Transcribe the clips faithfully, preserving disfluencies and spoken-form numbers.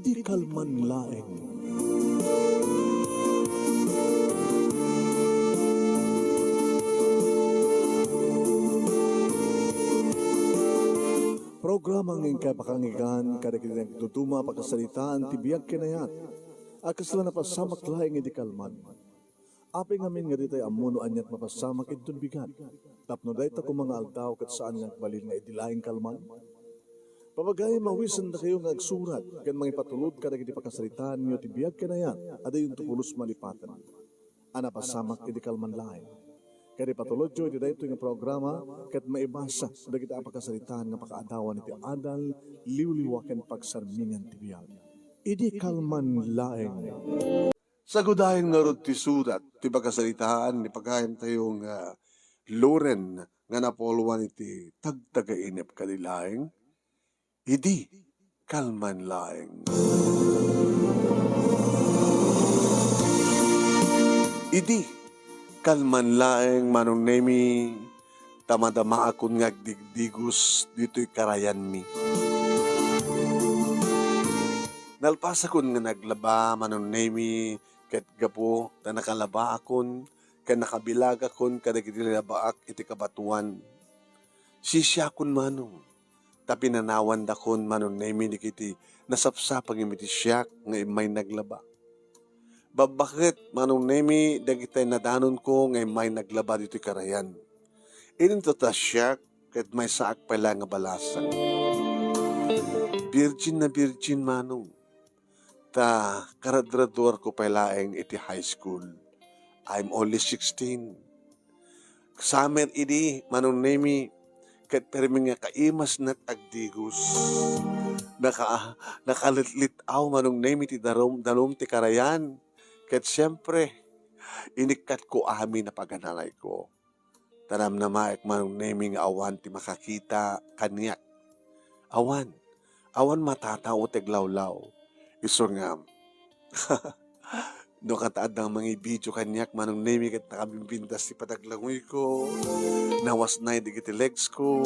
Idi kalman laeng. Programa nga inkay pakanggan kadagiti nagduduma a pakasaritaan ti biag ken ayat a kasla napasamak laeng idi kalman. Apay ngamin nga ditay ammo no aniat mapasamak inton bigat, tapno dayta koma nga aldaw ket saan nga agbalin nga idi laeng kalman? Papagayam, mawisendakayo nga agsurat ken mangipatulod kadagiti pakasaritaanyo ti biag ken ayat a diyonto pulos malipaten a napasamak idi kalman laeng. Ket ipatulodyo iti daytoy nga programa ket maibasa dagiti a pakasaritaan nga pakaadawan iti adal, liwliwa ken pagsarmingan ti biag. Idi kalman laeng. Sagudayen ngarud ti surat ti pakasaritaan ni pagayamtayo nga Loren nga napulwan iti tagtagainep kadi laeng, idi kalman laeng. Idi kalman laeng, Manong Nemi, ta madamaakon nga agdigdigos ditoy karayanmi. Nalpasakon nga naglaba, Manong Nemi, ket gapu ta nakalabaakon ken nakabilagakon kadagiti labaak iti kabatoan. Sisiakon, Manong, ta pinanawandakon, Manong Nemi, dagiti nasapsapangmi iti siak nga immay naglaba. Babbaket, Manong Nemi, dagiti nadanonko nga immay naglaba ditoy karayan. Idinto ta siak ket maysaak pay la nga balasang. Virgin na virgin, Manong. Ta karadraduarko pay laeng iti high school. I'm only sixteen. Summer idi, Manong Nemi, ket permi nga kaimasnak agdigos. Naka-, nakalit-lit-aw, Manong Nemi, ti darum-, danum ti karayan. Ket siempre, inikkatko amin a pagananayko. Ta namnamaek, Manong Nemi, nga awan ti makakita kaniak. Awan. Awan matatao ti aglawlaw. Isu nga, no kata adda nga mangibidio kaniak, Manong Nemi, ket nakabimbintas ti panaglangoyko. Nawasnay dagiti legs ko.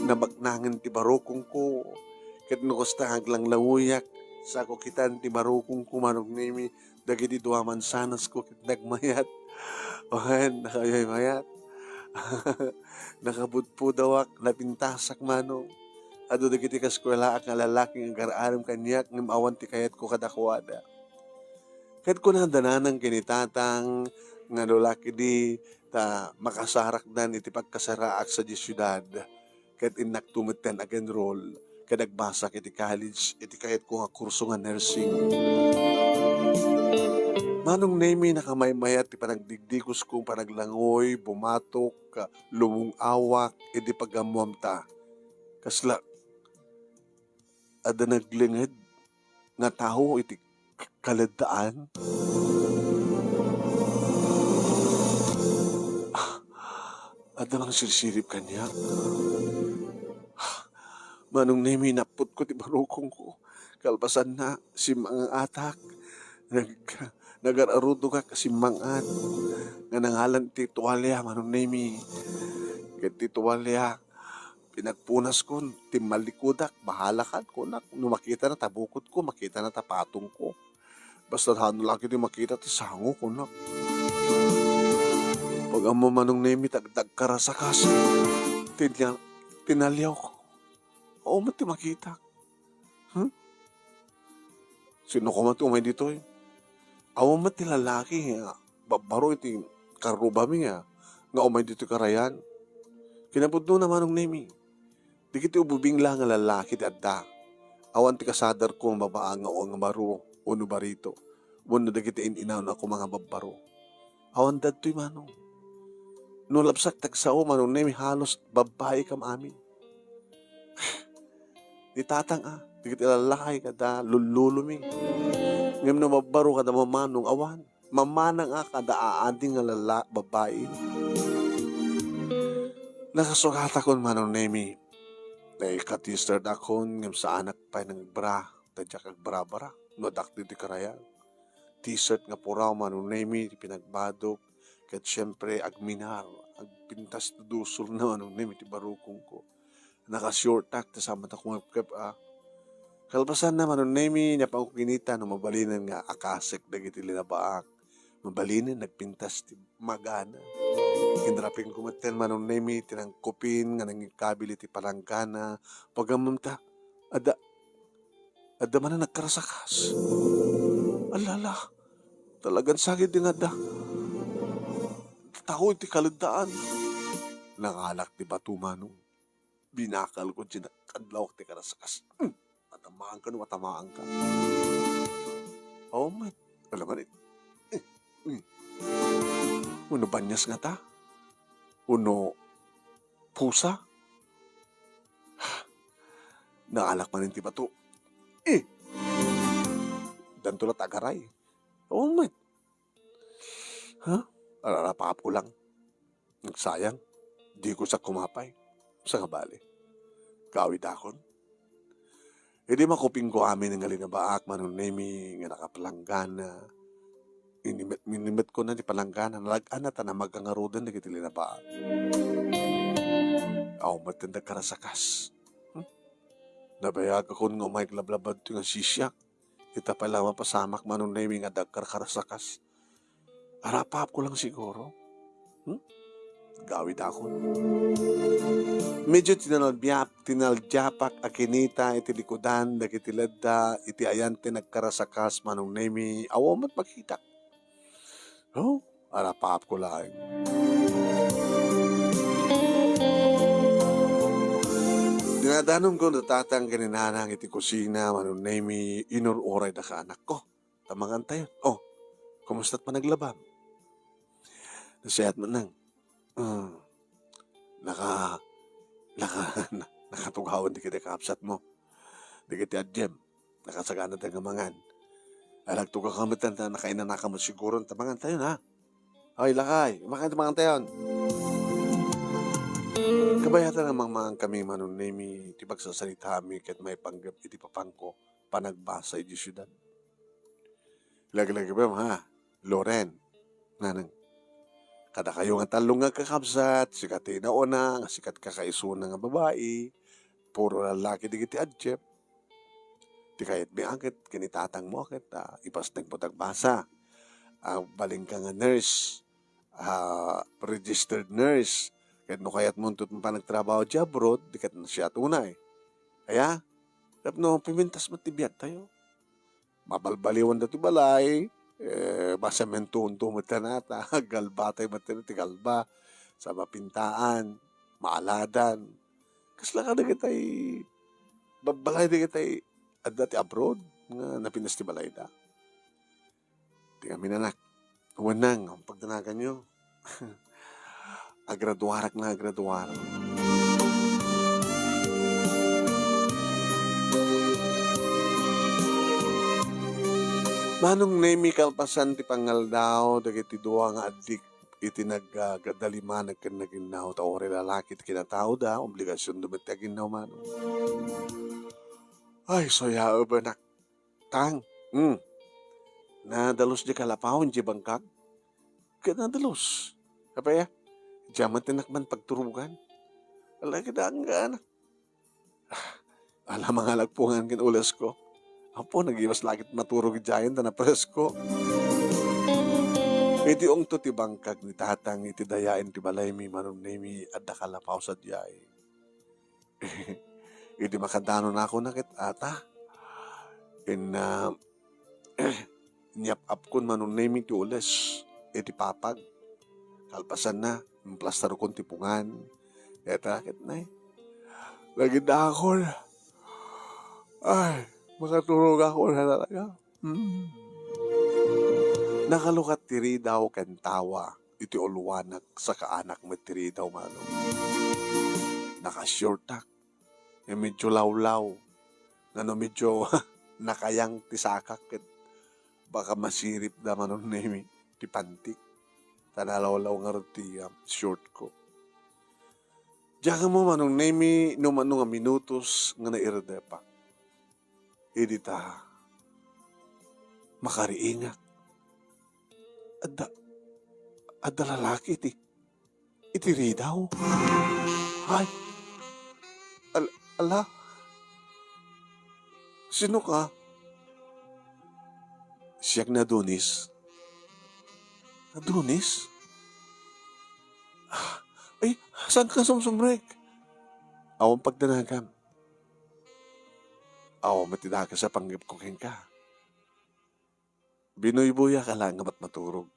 Nabaknangen ti barukongko. Ket no kasta nga aglanglangoyak, sako kitan ti barukongko, Manong Nemi, dagiti dua mansanas ko ket nagmayat. Wen, nakayaymayat. Nakabudpudawak, napintasak, Manong. Adu dagiti kaskuelaak nga lalaki nga agar-arem kaniak ngem awan ti kayatko kadakuada. Ket kunada nanang ken ni Tatang nga no la ketdi ta makasarakdan iti pagkasaraak sadiay siudad. Ket innakto metten ag-enroll ket agbasak iti college iti kayatko nga kurso nga nursing. Manong Nemi, nakamaymayat ti panagdigdigosko, panaglangoy, bumatok, lumung-awak iti pagammoam ta. Kasla, adda naglenged nga tao iti k-, kaleddaan. Adda mangsirsirib kaniak. Manong Nemi, napputko ti barukongko. Kalpasanna, simmang-atak. Nag-, nagar-arudogak simmang-at. Nga nangalan ti tuwalya, Manong Nemi. Ket ti tuwalya, pinagpunaskon, timmalikudak, "Bahalakan," kunak. No makitana ta bukotko, makitana ta patongko. Basta hano la ketdi makita ti sango, kunak. Pag-ammo, Manong Nemi, tagdagkarasakas. Tinya-, tinaliawko. Awan met ti makita. Hmm? Sino koma ti umay ditoy? Awan met ti lalaki nga babbaro iti karrubami nga, nga umay ditoy karayan. Kinapudnona, Manong Nemi, dagiti ububing la nga lalaki ti adda. Awan ti kasadarko nga babaa nga, nga baro wenno barito, wenno dagiti in-inaon a koma nga babbaro. Awan daytoy, Manong. No labsak ti agsao, Manong Nemi, halos babbai kam amin. Ni Tatang, a, dagiti lalaki kada lullolomi. Ngem no babbaro kada mamanong, awan. Mamanang a kada aadi nga lala-, babbai. Nakasukatakon, Manong Nemi. Naika-t-shirt akon, ngem saanak pay nang bra, ta diak agbra-bra. No addak ditoy karayan. T-shirt nga puraw, Manong Nemi, ti pinagbadok. Ket siempre, agminar, agpintas ti dusorna, Manong Nemi, ti barukongko. Naka-shortak, ta saan met a kumepkep, a. Kalpasanna, Manong Nemi, napanko kinita no mabalinen nga akasek dagiti linabaak. Mabalinen nagpintas ti magana. Kinrapingko metten, Manong Nemi, ti nangkupin nga nangikabil iti palanggana. Pagammem ta, adda, adda manen nagkarasakas. Alala, talagan sagid nga adda tao iti kaleddaan. Nangalak ti bato, Manong. Binakalko ti kadlawak ti karasakas. Hmm. Matamaanka no matamaanka. Oh, met. Alam mo, eh. Hmm. Uno banias ngata? Uno pusa? Naalak manen ti bato. Eh! Danto la tagaray. Oh, met. Ha? Ararapapko lang. Nagsayang. Diko sa kumapay. Sa nga bali. Gawidakon. Idi makupingko amin nga linabaak, Manong Nemi, nga nakapalanggana. Inimet, inimetko na ti palanggana. Nalag-anna ta namagangaruden dagiti linabaak. Aw, metten dagkarasakas. Hmm? Nabayagakon nga umayk lablabad ti nga sisiak. Ita pay la mapasamak, Manong Nemi, nga dagkarkarasakas. Arapapko lang siguro. Hmm? Gawidakon. Medyo tinalbiap-, tinaldiapak a kinita iti likudan dagiti ledda iti ayan ti nagkarasakas, Manong Nemi, awan met makitak. Oh, arapapko laeng. Dinadanonko ni tatang ken ni nanang iti kusina, Manong Nemi, inur-urayda ka, anakko. Ta mangantayon. Oh, kumusta't panaglabam? Nasayaat met nang. Hmm. Naka-, naka-, na-, nakatugawan dagiti kakabsatmo. Dagiti adjem. Nakasagana ti nga mangan. Ay, nagtugak ka met ta nakainanaka met siguro ta mangantayon, ha? Ay, lakay, mangan, mangantayon. Kabayatan nga mangmangan kami, Manong Nemi, ti pagsasalitaami ket maipanggep iti papangko, panagbasa iti siudad. Lagi-lagi pa, ha? Loren, nanang. Kadakayo nga tallo nga kakabsat, sika ti nauna, nga sika ti kakaisuna nga babai, puro lalaki dagiti adjem. Ti kayatmi a ket ken ni tatangmo a ket, ah, ipasnekmo ti agbasa. Agbalinka nga nurse, ah, registered nurse. Ket no kayatmo inton panagtrabaho di abroad, di ket siak unay. Aya? Tapno pimintas met ti biagtayo. Mabalbaliwanda ti balay, eh, masementoento met ta, galbatay met ti galba, sa mapintaan, maaladan. Kasla kadagitay babbalay dagitay adda ti abroad nga napinas ti balayda. Ti amin, anak. Wenno, pagdanaganyo. Agraduarak na agraduar. Manong Nemi, kalpasan ti pangaldaw dagiti dua nga addik iti nag-, ah, gadalimanag ken naginnaw, ta uray lalaki ti kinataoda, obligasionda met ti aginnaw, Manong. Ay, sayaeb, anak. Tang, hmm. Nadalus di kalapaw, di bangkag? Ket nadalus. Apay, ah? Diak met ti nakman pagturugan. Ala, kidanggan. Ala, mangalagpungan ken ulesko. Apo, nagiwas lakit maturog idiayen ta napresko. Iti ungto ti bangkag ni tatang iti dayaen ti balaymi, Manong Nemi, adda kalapaw sadiay. Idi makadanonakon a ket ata, inna, inyap-apkon, Manong Nemi, ti ules iti papag. Kalpasanna, implastarkon ti pungan. Dayta ket nay. Lagidakon. Ay, makaturogakon a talaga. Hmm. Nakalukat ti ridaw ken tawa iti ulwanak, sakaanak met ti ridaw, Manong. Naka-shortak. Nga medyo lawlaw. Nga no medyo nakayang ti sakak ket baka masiripda, Manong Nemi, ti pantik. Ta nalawlaw ngarud ti, ah, short ko. Diak ammo, Manong Nemi, no mano nga minutos nga nairedepak. Idi ta makariingak. Adda, adda lalaki iti, iti ridaw. Ay! Al-, ala! Sino ka? Siak ni Adonis. Adonis? Ah, ay, saan ka sumsumrek? Awan pagdanagam. Awan met ti dakes a panggepko kenka. Binuybuyak a laeng a matmaturog.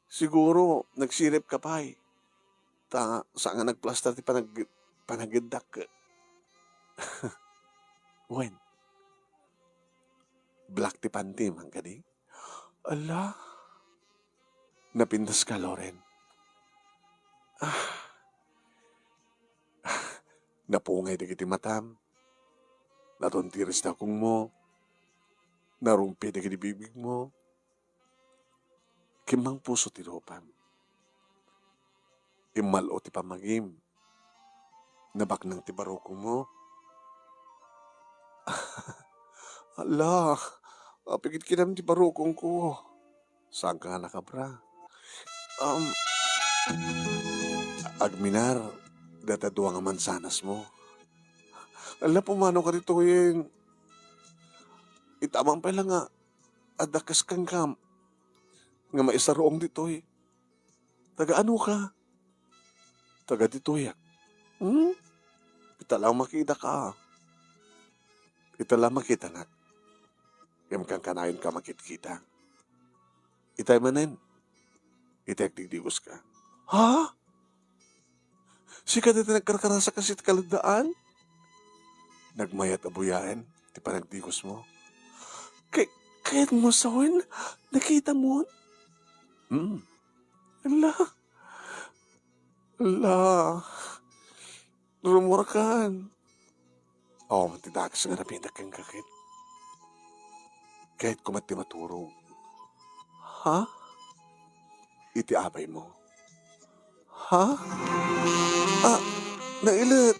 Siguro, nagsirip ka pay. Ta, saan nga nagplastar ti panag-, panageddak. Wen, black ti pantim, kadi? Ala, napintas ka, Loren. Ah. Napungay dagiti matam. Natuntiris ti agongmo. Narumpi dagiti bibigmo. Kimmangpuso ti rupam. Immal-o ti pammagim. Nabaknang ti barukongmo. Ala, apigidkidam ti barukongko. Saanka nga nakabra? Um, agminar, data dua nga mansanasmo. Ala, pumano ka ditoyen? Ita man pay la nga adda kas kankam nga maisaruong ditoy. Taga ano ka? Taga ditoyak. Hmm? Ita lang makita ka. Ita lang makita nak. Ngem kankanayon ka makitkita. Itay manen. Itay agdigdigos ka. Ha? Sika dayta nagkarkarasak kas iti kaluddaan? Nagmayat a buyaen ti panagdigosmo. Kay, kayatmo sawen? Nakitamon? Hmm. Ala. Ala. Rummuarkan. Oh, ti dakes nga napitak kenka ket. Kayatko met ti maturog. Ha? Iti abaymo. Ha? Ah, nailet.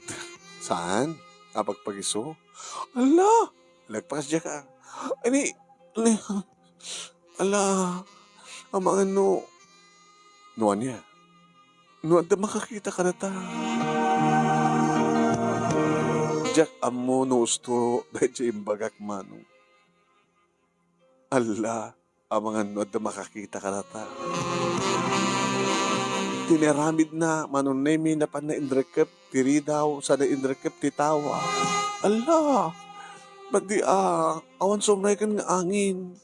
Saan? Apagpagiso? Ala! Nagpakasdiak a. Ani, ani, ala, amangan no, no ania? No adda makakita kadata. Diak ammo no usto daydiay imbagak, Manong. Ala, amangan no adda makakita kadata. Ti inaramidna, Manong Nemy, napanna inrekkep ti ridaw, sana inrekkep ti tawa. Ala! Ba't di, ah, awan sumreken nga angin?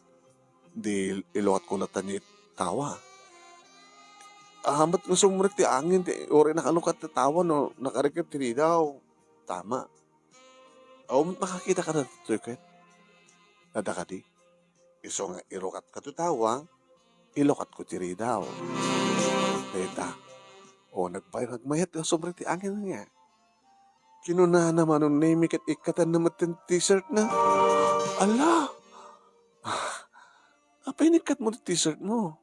Di ilukatko latta ni tawa. Ah, ba't nga sumrek ti angin, ti uray nakalukat ti tawa no nakarekkep ti ridaw? Tama. Awan met makakita kadata ditoy ket. Adda kadi? Isu nga irukatka ti tawa, ilukatko ti ridaw. Dayta. O, nagpay-, nagmayat nga sumrek ti angin nga. Kinunana, Manong Nemy, ket ikkatanna met ti t-shirtna. Ala! Ah, apay nikkatmo ti t-shirtmo?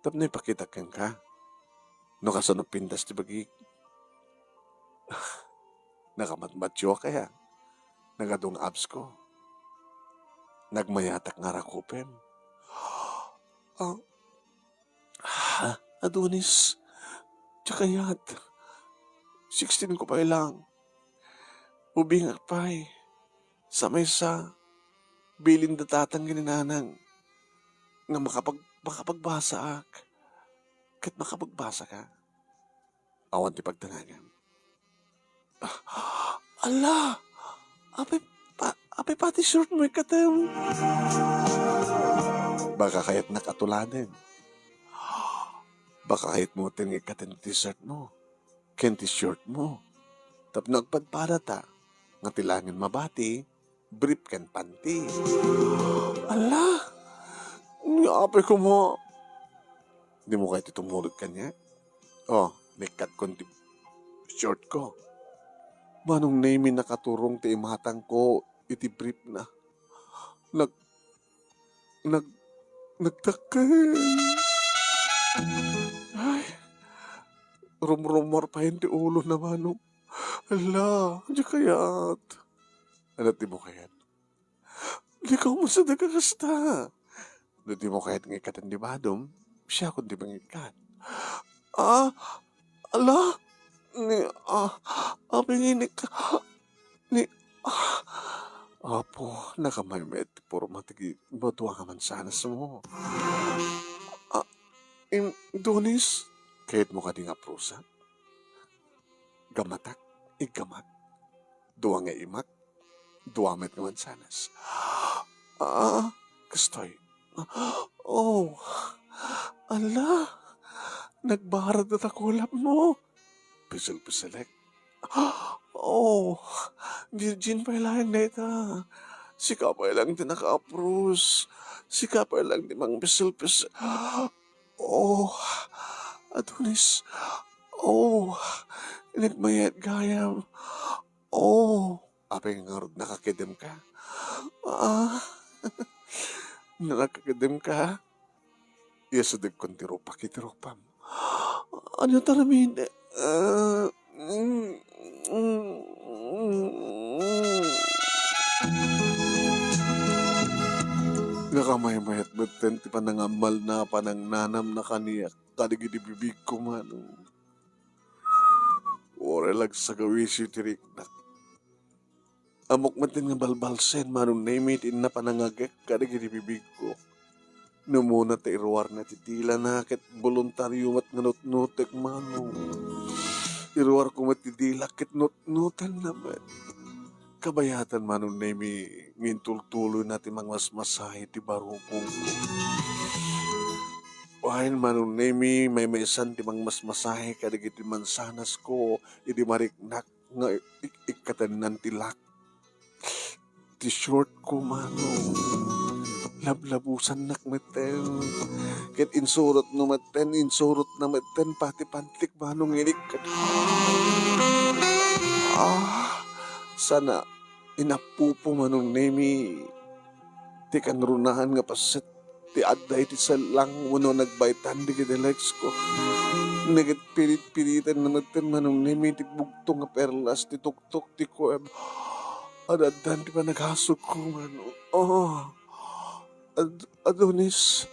Tapno ipakitak kenka. No kasano pintas ti bagik. Nakamatmatioak aya. Nagadu nga absko. Nagmayatak nga rakupem. Ah, ah, Adonis, diak kayat. Sixteen ko pay lang. Ubingak pay. Sa maysa, bilin da tatang ken ni nanang nga makapag-, makapagbasaak. Ket makapagbasaka. Awan ti pagdanagam. Ah, ala! Apay pa-, apay pati shortmo ikkatem? Baka kayatnak a tuladen. Baka kayatmo ten nga ikkatem ti shortmo ken ti shortmo. Tapno agpadpadata nga ti laeng mabati, brief ken panty. Ala! Ni apay koma. Dimo kayat ti tumulod kaniak? Oh, naikkatkon ti shortko. Manong Nemy, nakaturong ti imatangko iti briefna. Nag-, nag-, nagdakkel. Ay, rumrummuar payen ti ulona, Manong. Ala, diak kayat. Ania ti dimo kayat? Dika umusada ka kasta. No dimo kayat nga ikkaten ni Badom, siakon ti mangikkat. Ah, ala, ni, ah, apay nga inikka-, ni, ah, Apo, nakamay met ti porma ti madua nga mansanasmo. Ah, im, Donis, kayatmo kadi nga aprusak? Gammatak, iggamak. Dua nga imak, dua met nga mansanas. Ah, kastoy. Oh, ala, nagbarad ta kulapmo. Pisil-pisilek. Oh, virgin pay laeng dayta. Sika pay laeng ti nakaapros. Sika pay laeng ti mangpisil-pisil. Oh, Adonis. Oh, nagmayat gayam. Oh, apay ngarud nakakedemka? Ah, nakakedemka? Iyasidegkon ti rupak iti rupam. Ania ti aramid? Ah, mm, mm, mm. Nakamaymayat metten ti panangammalna, panangnanamna kaniak kadagiti bibigko, Manong. Uray la agsagawisyo ti riknak. Ammok metten nga balbalsen, Manong Nemi, ti inna panangagek kadagiti bibigko. No umuna ta iruarna ti dilana ket boluntario met nga nutnotek, Manong. Iruarko met ti dilak ket nutnotenna met. Kabayatan, Manong Nemi, nga intultuloyna ti mangmasmasahe ti barukongko. Wen, Manong Nemi, maymaysan ti mangmasmasahe kadagiti mansanasko idi mariknak nga ik-, ikkatennan ti lak. Ti short ko, Manong. Lablabusannak metten. Ket insurotno metten, insurotna metten, pati pantik, Manong, inikkat. Ah, sana inappupo, Manong Nemi, ti kangrunaan nga paset ti adda iti sellang wenno nagbaytan dagiti legs ko. Nagpirit-piriten na metten, Manong Nemi, ti bugto nga perlas ti tuktok ti kuem. Ad-addan ti panagasugko, Manong. Oh, Ad-, Adonis.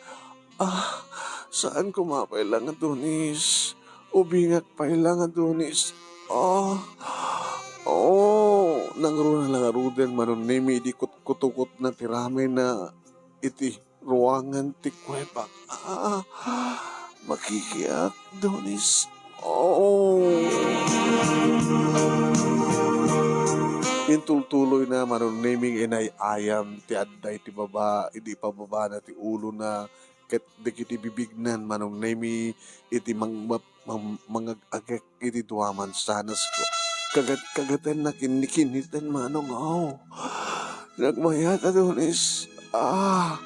Ah, saan ko mapay lang, Adonis. Ubingak pay lang, Adonis. Ah, oh, nangruna la ngaruden, Manong Nemi, idi kutkutukotna ti ramayna iti ruangan ti kuweba. Ah, makikiak, Donis. Oh. Intultuloyna, Manong Nemi, nga inay-ayam ti adda iti baba, idi ipababana ti ulona, ket dagiti bibignan, Manong Nemi, iti mang-, mang-, mangag-agek iti dua mansanasko. Kagat-kagatenna kinnikinniten, Manong, aw. Nagmayat, Adonis. Ah,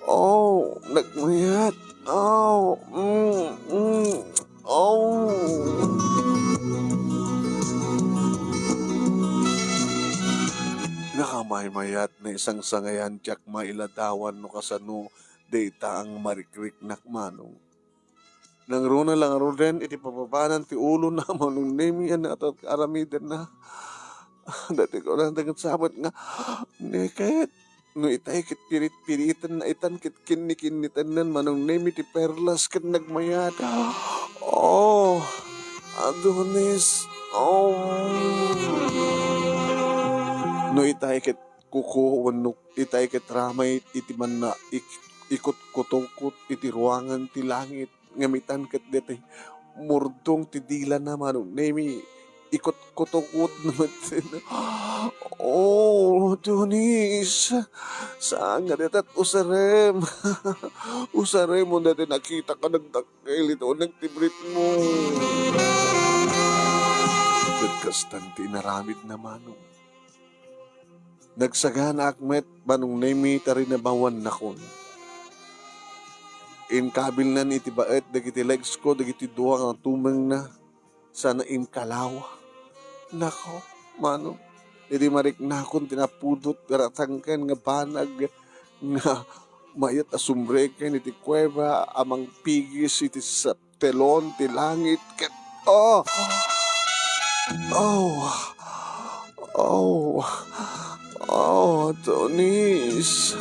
aw, nagmayat. Aw, mm, mm, aw. Nakamaymayat, naisangsangayan, diak mailadawan no kasano dayta nga marikriknak, Manong. Nangruna la ngaruden iti pababanan ti ulona, Manong Nemi, a natat-, aramidenna. Daytoy kunana ket sabet nga, ne ket, no itay ket pirit-piriten na itan ket kinnikinnitennen, Manong Nemi, ti perlas ket nagmayat. Oh, Adonis. Oh. No itay ket kuko wenno itay ket ramay iti manna ik-, ikutkutukot iti ruangan ti langit, ngem itan ket daytoy murdong ti dilana, Manong Nemi, ikutkutukot na met. Oh, Donis, saan nga dayta usarem? Usarem, no daytoy nakita ka nagdakkel iti uneg ti britmo. Ket kastan ti inaramidna, Manong. Nagsaganaak met, Manong Nemi, ta rinabawannakon. Inkabilnan iti baet dagiti legs ko dagiti dua nga tumengna, sana inkalaw. Nako, Manong, idi mariknakon ti napudot nga ratangken nga banag nga mayat a sumreken iti kuweba a mangpigis iti sa-, telon ti langit ket, oh! Oh! Oh! Oh, Adonis!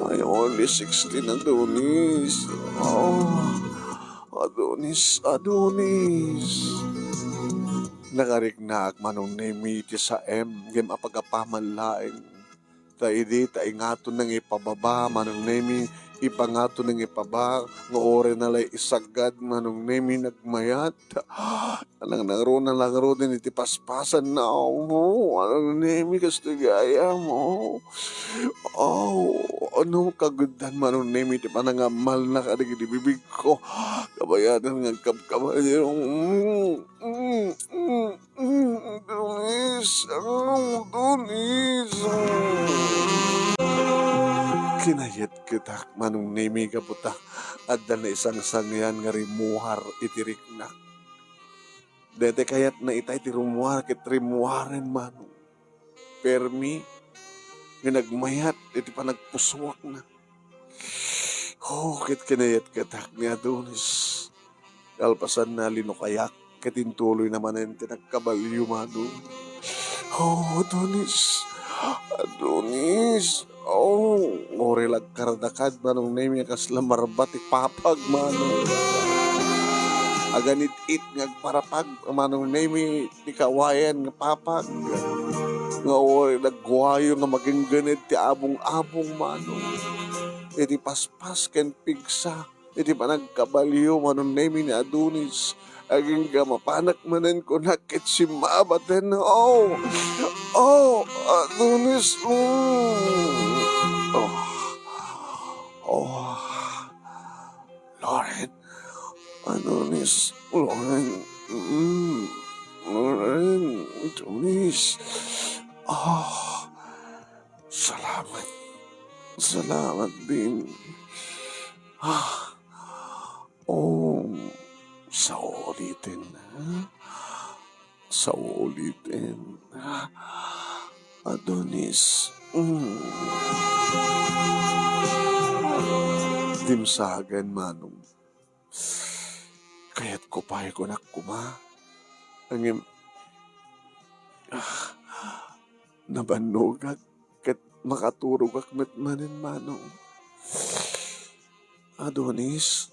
I only sixteen, Adonis! Oh! Adonis! Adonis! Nakariknaak, Manong Nemi, ti saem, ngem apagapaman laeng. Ta idi ta ingaton nga ipababa, Manong Nemi, ipangaton nga ipababa, nga uray na lay isagad, Manong Nemi, nagmayat. Nangnangruna lang ruden iti paspasanna. Oh, Manong Nemi, kastoy gayam. Oh, ano kaguddan, Manong Nemi, ti panangamalna kadagiti bibigko. Kabayanan nga agkabkabayo. Mm, mm, mm. Mm, Donis, ano, Donis? Kinayatketak, Manong Nemi, gapu ta adda naisangsangian nga rimmuar iti riknak. Daytoy kayatna itay ti rummuar ket rimmuaren, Manong. Permi nga nagmayat iti panagpusuakna. Oh, ket kinayatketak ni Adonis. Kalpasanna, linukayak, ket intuloyna manen ti nagkabalio, Manong. Oh, Adonis! Adonis! Oh, uray la agkardakad, Manong Nemi, a kasla marba ti papag, Manong. Aganit-it nga agparapag, Manong Nemi, ti kawayan nga papag. Nga uray la agguayo nga magingganed ti abong-abong, Manong. Iti paspas ken pigsa iti panagkabalio, Manong Nemi, ni Adonis. Agingga mapanak manen kunak ket simmabaten. Oh! Oh! Adonis! Mm. Oh! Oh! Loren! Adonis! Loren! Mm. Loren! Adonis! Oh! Salamat. Salamat din. Ah, oh, sauliten, ha? Sauliten, ha? Adonis. Mm. Dimsagan, Manong. Kayatko pay kunak koma. Ngem, ah, nabannogak ket makaturogak met manen, Manong. Adonis,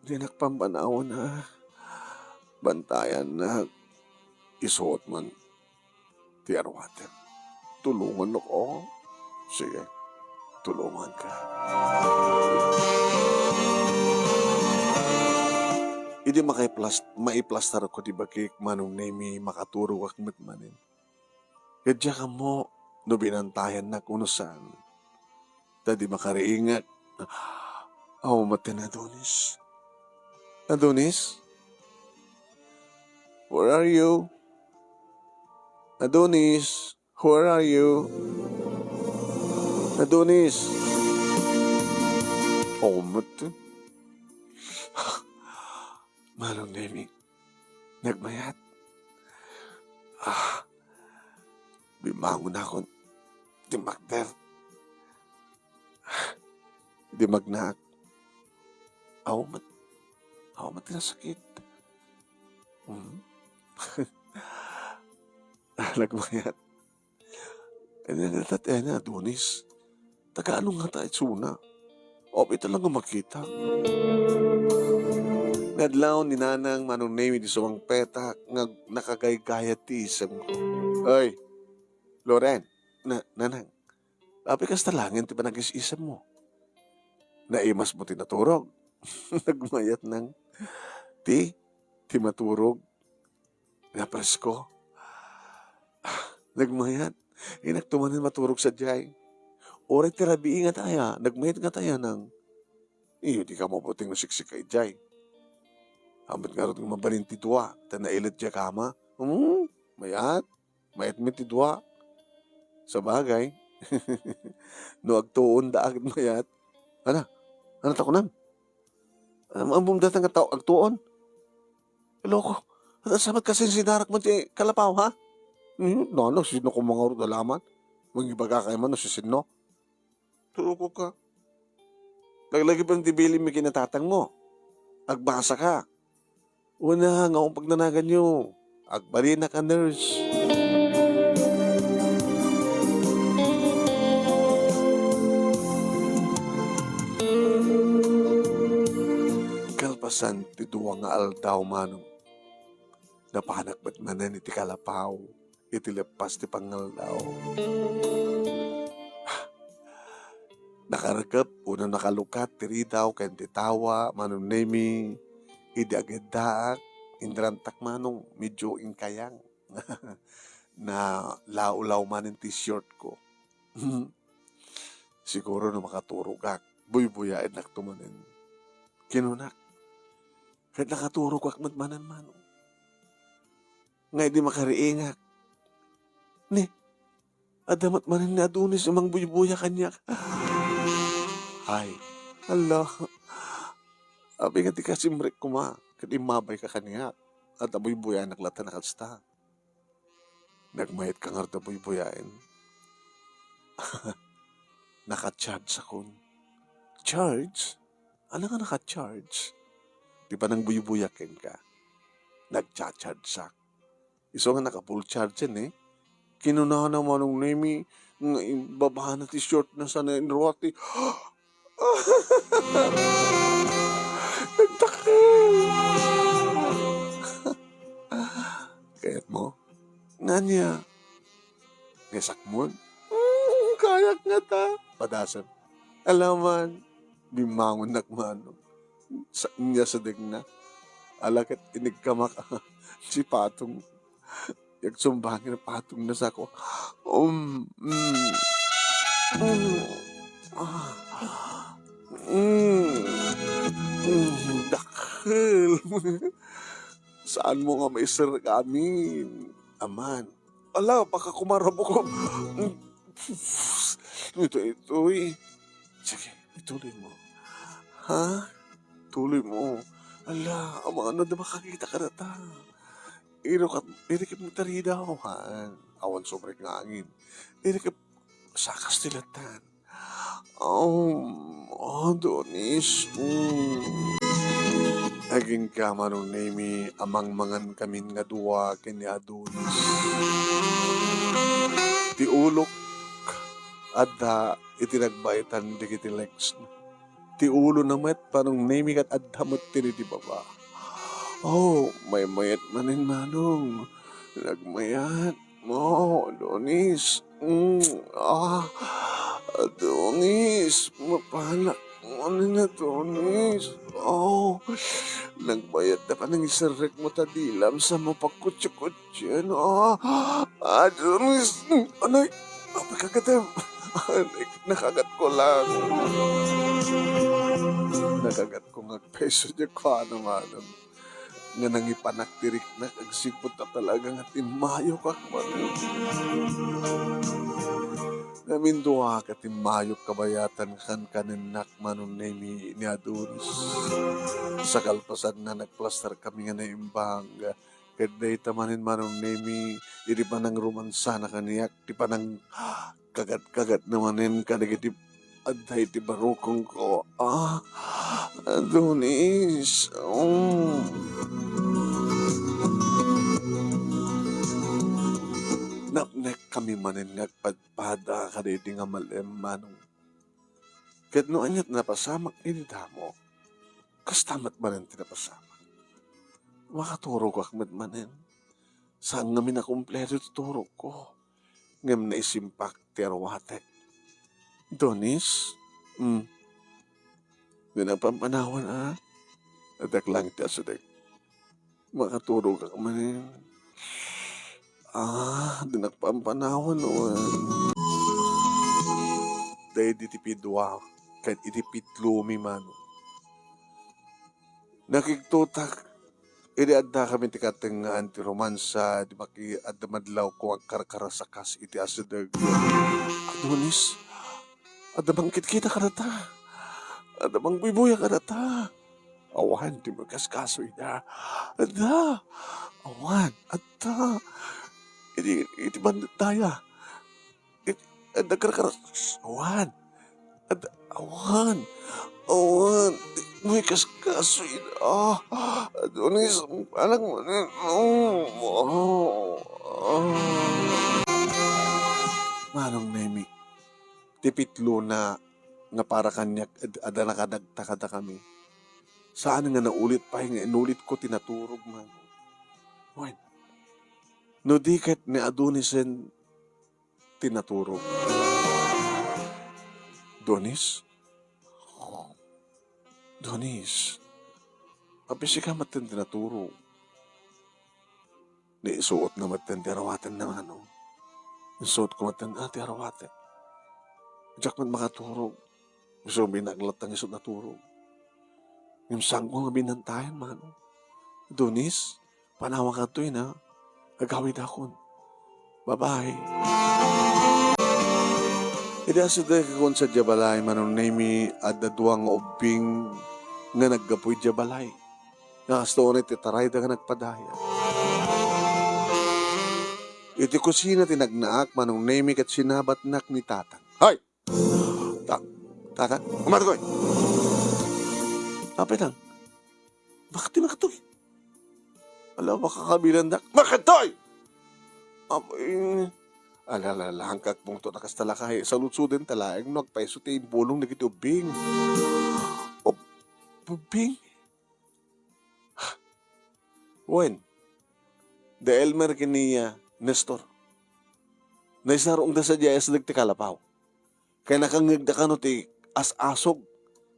dinak pambanawna. Bantayannak. Isuot man ti aruatek. Tulongannak, oh. Sige, tulonganka. Idi makaiplas-, maiplastarko ti bakik, Manong Nemi, makaturogak met manen. Ket diak ammo no binantayannak wenno saan. Ta di makariingak. Aw, maten, Adonis. Adonis? Where are you? Adonis, where are you? Adonis. Aw, maten. Manong Nemi, nagmayat. Ah, bimmangonakon. Dimmakder. Dimagnaak. Aw met. Aw met ti nasakit. Hmm? Nagmayat. Ania dayta ti ania, Adonis? Taga ano ngata isuna? Apay ita lang nga makita. Nadlaw ni Nanang Manong Nemi di sumangpetak nga nakagaygayat ti isemko. Oy, Loren, na-, Nanang, apay kasta laengen ti panagis-isemmo? Naimasmo ti naturog? Nagmayat nang ti, ti maturog. Nga presko. Nagmayat. Inakto manen maturog sadiay. Uray ti rabii ngata aya, nagmayat ngata aya nang. Iyo, dika mabuting no siksika idiay. Ammot ngarud nga mabalin ti dua, ta nailet diay kama. Hmm, mayat. Mayat met ti dua. Sabagay. No agtuonda ket mayat. Ana? Ana ta kunam? Am-, ammom dayta nga tao agtuon? Loko. At sabat kasin sinarak man ti kalapaw, ha? Hmm, nano, sino ko mangarud alaman? Mangibagakay man no sisinno. Turukok ka. Laglagi pa ti bilinmi ken ni tatangmo. Agbasa ka. Una, nga pagnanaganyo. Agbalinak a nurse. Kalpasan ti dua nga aldaw, Manong, napanak met manen iti kalapaw iti leppas ti pangaldaw. Nakarkep wenno nakalukat ti ridaw ken ti tawa, Manong Nemi, idi ageddaak, inrantak manong medyo inkayang. Nalaulaw manen ti short ko. Siguro no makaturogak, buybuyaennakto manen. Kinunak, ket nakaturogak met manen, manong. Nga idi makariingak, ni, adda met manen ni Adonis a mangbuybuya kaniak. Ay, hala. Apay nga di ka simrek koma, ket immabayka kaniak. Adda buybuyanak latta a kasta. Nagmayetka ngarud a buybuyaen. Naka-charge akon. Charge? Ania nga naka-charge? Ti panangbuybuyak kenka, nagcha-chargeak. Isu nga naka-full charge-en, eh. Kinunana Manong Nemi nga imbabana ti short na sana inruat ti Nagdakkel! Kayatmo? Ngania? Nga sakmon? Mm, kayak ngata. Padasem. Alaman, bimmangonnak manong. Sa, nia sa dengna. Ala ket inigkamak ti patong. Agsumbangen a patong na sako. Um, mm. Mm. Ah. Mm. Mm. Dakkel. Saanmo nga maiserrek amin? Aman. Ala, baka kumarabo ko. Mm. Ito, ito, eh. Sige, ituloy mo. Ha? Tuloy mo. Ala, amano da makakita ka na ta. Iro kat, iri ket mo taridaw, ha? Awan sumrek nga angin. Iri ket sakas ti latan. Um, Adonis, um. Agingga Manong Nemi a mangmangan kamin nga dua ken ni Adonis. Ti ulok adda iti nagbaetan dagiti legs. Ti ulona met, Manong Nemi, ket adda met ti idi baba. Oh, maymayat manen, manong. Nagmayat. Oh, Adonis. Mm, ah, Adonis. Mapanak manen, Adonis. Oh, nagbayat da panangiserrek mo ta dilam sa mapagkutsukut-, Jen, ah, Adonis, anay, apay kagatem? Anay, nakagat ko lang. Nakagat ko nga agpeso, di ko ano, manong. Nga nangipanak ti riknak, agsipud ta talaga nga timmayok ak, manong. Namindua ka timmayok kabayatan kan kanennak, Manong Nemi, ni Adonis. Sa kalpasanna, nagplastar kami nga naimbag. Ket dayta manen, Manong Nemi, idi panangromansana kaniak, ti panangkagat-kagatna manen kadagiti adda iti barukongko. Ah, Adonis. Mm. Napnekkami manen nga agpadpada kadaydi nga mal-em, manong. Ket no ania ti napasamak idi damo, kasta met manen ti napasamak. Makaturogak met manen. Saan ngamin a kumpleto ti turogko. Ngem naisimpak ti aruatek. Donis? Hmm. Di nagpampanawan, a? Addak lang ti asudek. Makaturogak manen. Ah, di nagpampanawan, wen. Daydi ti pidua, ket iti pitlomi, manong. Nakigtotak, idi addakami ti katengngaan ti romansa, di maki-, adda madlawko nga agkarkarasakas iti asideg. Adonis, adda mangkitkita kadata. Adda mangbuybuya kadata. Awan, di makaskaso ida. Adda. Awan, adda. Iti, iti bandet daya. It-, adda karkaras-, awan. Adda, awan. Awan. Di mo ikaskaso ida. Ah, Adonis, anak mo ni-, oh, oh, oh. Manong Nemi, ti pitlona nga para kaniak ad-, adda nakadagta kadakami. Saan nga naulit pay nga inulitko ti naturog man. Wen, no di ket ni Adonisen ti naturog. Donis? Donis, apay sika met ti naturog? Ni isuotna met ti arawatenna, mano. Isuotko met ti arawaten. Diak met makaturog. Isu met naglattang isu naturog. Ngem saanko nga binantayan, mano. Donis, panawanka ditoy, agawidakon. Bye-bye. Idi asidegakon sadiay balay, Manong Nemi, adda dua nga ubbing nga naggapu idiay balay. Nga kasta unay ti tarayda nga nagpadayag. Iti kusina ti nagnaak, Manong Nemi, ket sinabatnak ni Tatang. Hay! Tang, Tatang, umatkoy! Apay, Tang? Bakit ti makatoy? Ala, makakabilandak. Makatoy! Apay, ala, ala, ala, hangkak pungto na kasta lakay. Saludsoden ta laeng no agpaiso ti imbulong dagiti ubbing. Ub-, ubbing? Wen, da Elmer ken ni, ah, Nestor. Naisarungda sadiay asideg ti kalapaw. Ket nakangngegda kano ti as-asog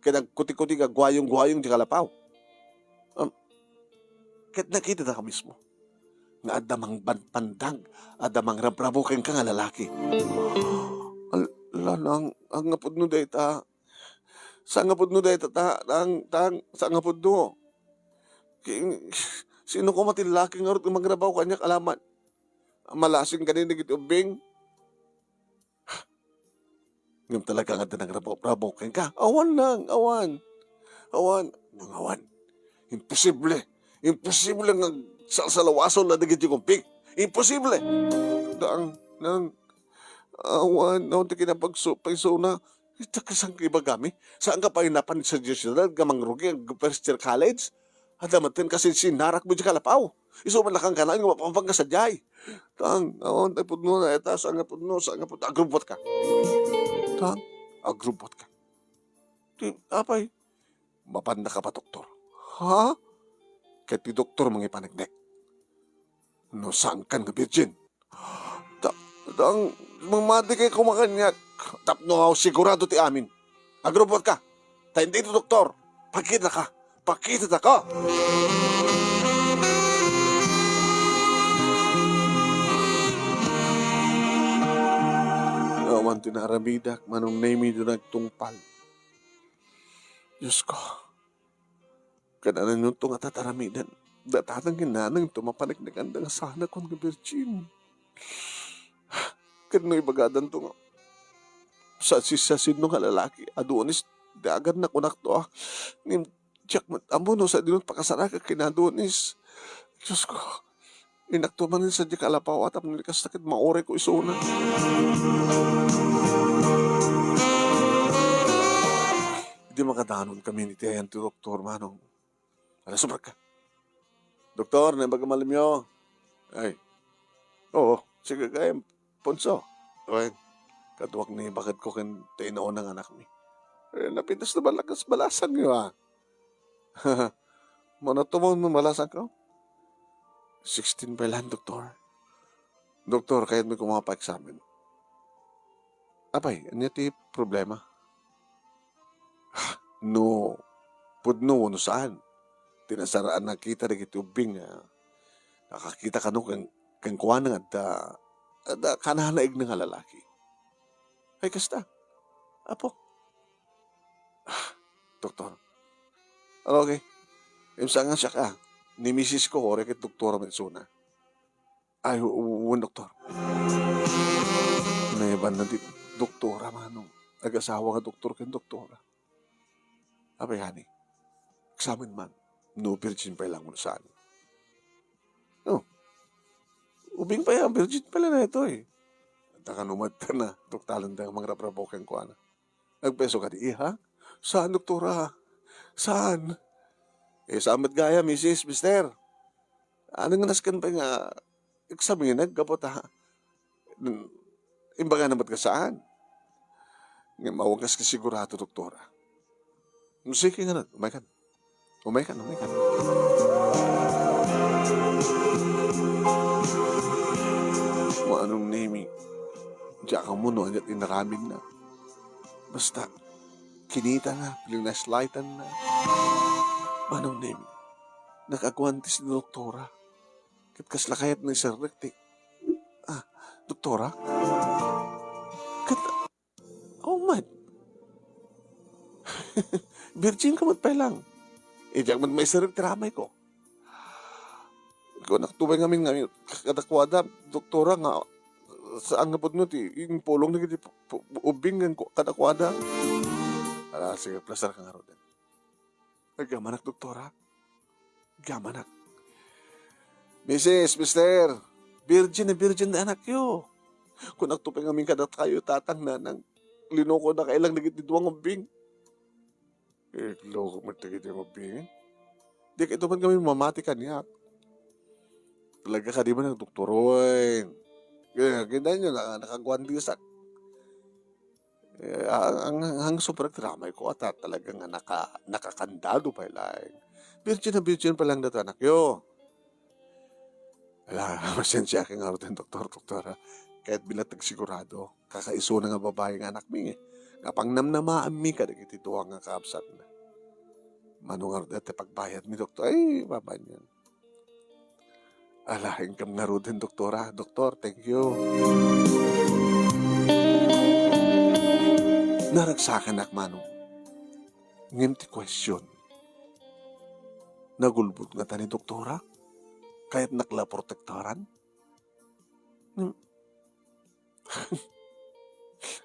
ket agkutikuti nga guayong-guayong ti kalapaw. Um, ket nakitada ka mismo nga adda mangbanbandag, adda mangrabrabo kenka nga lalaki. Al-, lanang, saan nga pudno dayta. Saan nga pudno dayta, ta-, tang, tang, saan nga pudno. Ki-, sino koma ti laki ngarud nga mangrabrabo kaniak, alaman? Malasing ka ni dagiti ubbing? Ngem talaga nga adda nangrabrabo kenka? Awan lang, awan. Awan. Nang awan. Imposible. Imposible nga salsalawasol na dagiti kumpik. Imposible. Dang, nang, awan, awan ti kinapagsu-, pagsuna. Ita kasang ibagami? Saan ka pay napan sa Diyos nga mangrugi ang first year college? Adda met ti kasinsinnarak mo di kalapaw. Isu man lakang kanan nga mapapanka sadiay. Tang, awan, tay pudno na, eta, saan nga pudno, saan nga pudno, agrubot ka. Tang, agrubot ka. Ti, apay, mapanna ka pa, doktor. Ha? Ket ti doktor mangipaneknek. No saan kan nga virgin? Ta, tang, mamati kay kumakaniak. Tapno sigurado ti amin. Agrubot ka. Ta hindi ito doktor. Pakita ka. Pakita ka. Awan ti naaramidak, Manong Nemi, da nagtungpal. Diyos ko. Ket ananonto nga tataramiden? Da tatang ken nanangto mapaneknekanda nga saanakon nga virgin. Ket no ibagadanto nga sa, sa sino nga lalaki, Adonis, daganna kunakto, a. Ngem diak met ammo no sadino ti pakasarakak ken Adonis. Diyos ko, inakto manen sadiay kalapaw tapno ni kasta ket maurayko isuna. Idi makadanon kami iti ayan ti doktor, Manong. Ala, subra ka. Doktor, naimbag a malimyo. Ay. Oo, sige, gayam, Ponso. Wen, kaduak ni baketko ken ti inauna nga anakmi. Eh, napintas na balakas balasangyo, a. Mano tumon mo balasangko? Sixteen pa lang, doktor. Doktor, kayatmi koma pa-examine. Apay, ania ti problema? No pudno wenno saan ti nasaraan a kita dagiti ubbing nga nakakita kano ken-, kenkuana nga adda, adda kananaigna nga lalaki. Ay, kasta. Apo. Ah, doktor. Okay. Imsa nga siak, a. Ni misisko, uray ket doktora met isuna. Ay, u-, u-, wen, doktor. Nayabanna ti doktora, Manong. Agasawa nga doktor ken doktora. Apay, honey? Examine man. No virgin pay lang wenno saan. No. Ubing pay a, virgin pay lang daytoy. Anta kano met na, doktalan da nga mangrabrabo kenkuana. Agpaiso kadi, iha? Saan, doktora? Saan? Eh, saan met gayam, misis, mister? Ania nga nasken pay nga examinek gapu ta, mm, imbagana met nga saan? Ngem awan kas sigurado, doktora. Sige, ngarud, umaykan. Umaykan, umaykan. Manong Nemi, diak ammo no ania ti inaramidna. Basta, kinitana, flinashlightanna. Manong Nemi, nakaguantes ti doktora. Ket kasla kayatna iserrek ti, ah, doktora? Ket, oh, met. Virgin ka met pay lang. Diak met maiserrek ti ramayko. Kunakto pay ngamin nga kadakuada, doktora, nga saan nga pudno ti impulong dagiti pu-, pu-, ubbing ken ku-, kadakuada. Ala, sige, plaserka ngaruden. Agyamanak, doktora. Agyamanak. Misis, Mister, virgin a virgin ti anakyo. Kunakto pay ngamin kadatayo, tatang, nanang, linokona kay lang dagiti dua nga ubbing. Eh, loko met dagiti nga ubbing. Dikayto met ngamin mamati kaniak. Talaga kadi man a doktor, oy. Eh, kintaenyo, na-, nakaguandesak. Eh, ang, ang, ang sobra ti ramayko, ata talaga nga naka-, nakakandado pay laeng. Virgin a virgin pay lang dayta anakyo. Ala, pasensiaak ngaruden, doktor, doktora. Kayatmi latta sigurado, kakaisuna nga babai nga anakmi. Nga pangnamnamaanmi kadagiti dua nga kakabsatna. Mano ngarud ti pagbayadmi, doktor? Ay, babaen. Ala, inkam ngaruden, doktora. Doktor, thank you. Naragsakanak, Manong. Ngem ti question, nagulbod ngata ni doktora? Kayatnak la protektaran? Hmm.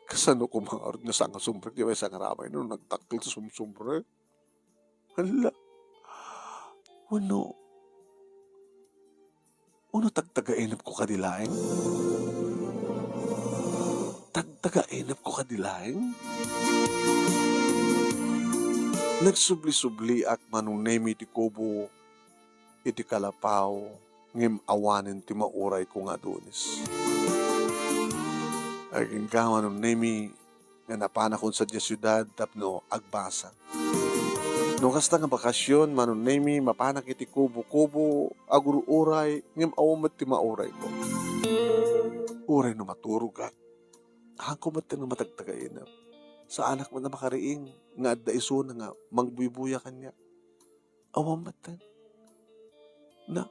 Kasano koma ngarud nga sangasubrek ti maysa nga ramay no nagdakkel ti sumsubrek? Hala. Wenno, wenno tagtagainepko kadi laeng? Tagtagainepko kadi laeng? Nagsubli-subliak, Manong Nemi, ti kubo iti kalapaw, ngem awanen ti maurayko nga Adonis. Agingga, Manong Nemi, nga napanakon sadiay siudad tapno agbasa. No kasta nga bakasyon, Manong Nemi, mapanak iti kubo-kubo, agur-uray, ngem awan met ti maurayko. Uray no maturogak, haanko met nga matagtagainep. Saanak met a makariing nga adda isuna nga mangbuybuya kaniak. Awan met. Na,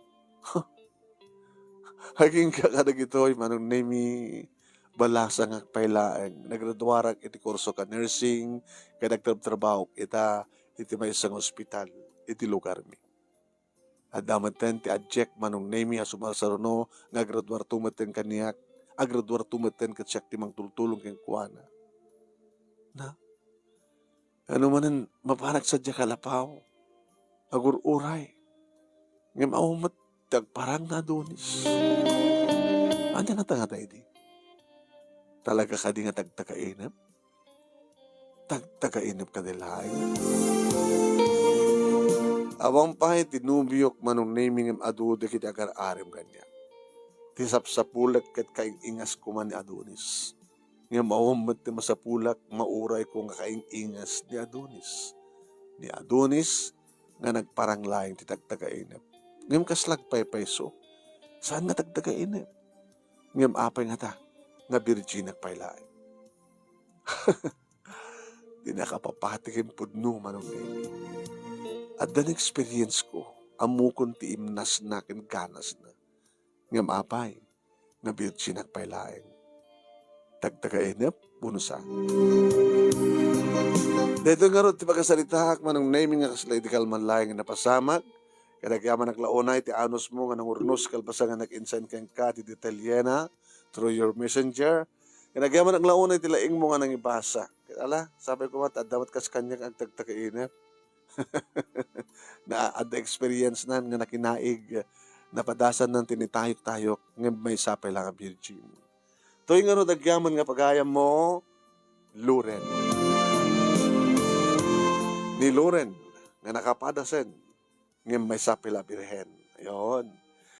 agingga kadagitoy, Manong Nemi, balasangak pay laeng. Nagraduarak iti kurso ka nursing, ket agtrabtrabahoak ita iti maysa nga ospital iti lugarmi. Adda metten ti adiak, Manong Nemi, a sumarsaruno nga agraduarto metten kaniak, agraduarto metten ket siak ti mangtultulong kenkuana. Na, ano manen, mapanak sadiay kalapaw, agur-uray. Ngem awan met ti agparang nga Adonis. Ania ngata nga daydi? Talaga kadi nga tagtagainep? Tagtagainep kadi laeng? Awan pay ti nobiok, Manong Nemi, ngem adu dagiti agar-arem kaniak. Ti sapsapulek ket kaing-ingas koma ni Adonis. Ngem awan met ti masapulak, maurayko nga kaing-ingas ni Adonis. Ni Adonis nga nagparang laeng ti tagtagainep. Ngem kasla agpaypayso? Saan nga tagtagainep? Ngem apay ngata nga birjinak pay laeng? Ti nakapapati ken pudno, Manong Nemi. Adda na-experience ko, ammokon ti imnasna ken ganasna. Ngem apay, nga birjinak pay laeng? Tagtagainep wenno saan? Daytoy ngarud ti pakasaritaak, Manong Nemi, nga kasla idi kalman laeng nga napasamak. Ket agyamanak la unay ti anusmo nga nangurnos kalpasan nga nag-insign kenka ti detalyena through your messenger. Ket agyamanak la unay ti laingmo nga nangibasa. Ket ala, sapay koma ta adda met kas kaniak nga agtagtagainep. Na adda experience nan nga nakinaig, napadasan nan ti nitayok-tayok, ngem maysa pay la nga virgin. Toy ngarud agyaman nga pagayammo, Loren. Ni Loren nga nakapadasen, ngem maysa pay la birhen. Ayon.